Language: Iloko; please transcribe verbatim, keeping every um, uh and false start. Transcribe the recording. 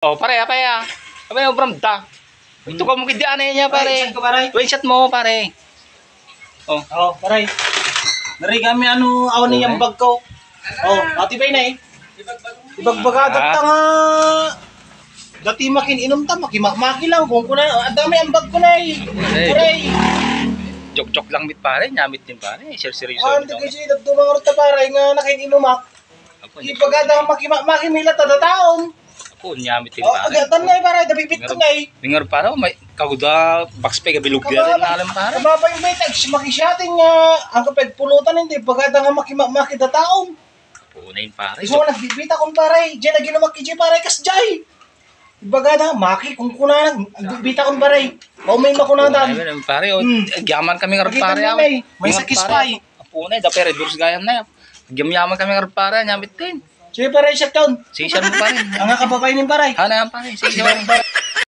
Oh, pare, apay, ah. Apay, obram da. Ito ka mo kiti anay niya, pare. Ay, saan ka, pare? Wait, chat mo, pare. Oh. Oh, pare. Nari kami ano, awan niya ang bag ko. Oh, ati pa inay. Ibagbaga, ah, datang, ah, dati makin-inom ta, makimaki lang. Kung kuna, adda may ambag ko na eh. Pare. Joke-joke lang mit pare, nyamit din pare. Seryoso. Ah, hindi kasi dadumang ta pare nga nakin-inumak. Apo, ipagada makimaki mila ta dataon. Apo, nyamit din pare. Oh, agatan na eh, pare, dabibit ko na eh. Ningar pare, may kaguda, box pa, gabilog na rin na alam pare. Kama pa yung may tag, makisyatin nga, ang kapagpulutan hindi, ipagada nga makimaki dataon. Apo, na yun pare. So, nagbibita kong pare, diyan naginumak iji pare, kas jay. Ibagada, maki, kung kuna, nagbibita kong pare. Paumay makunatan. Apo, pare, oh, hmm, agyaman kami nga pare, ah. May sakis pa eh. Apo na, da pere, durus gayam na. Agyamyaman kami nga pare, nyamit din. Sige, pare, shutdown. Sige, shutdown, pare. Ang nga kababayan ni pare. Ano yan, pare? Sige, pare.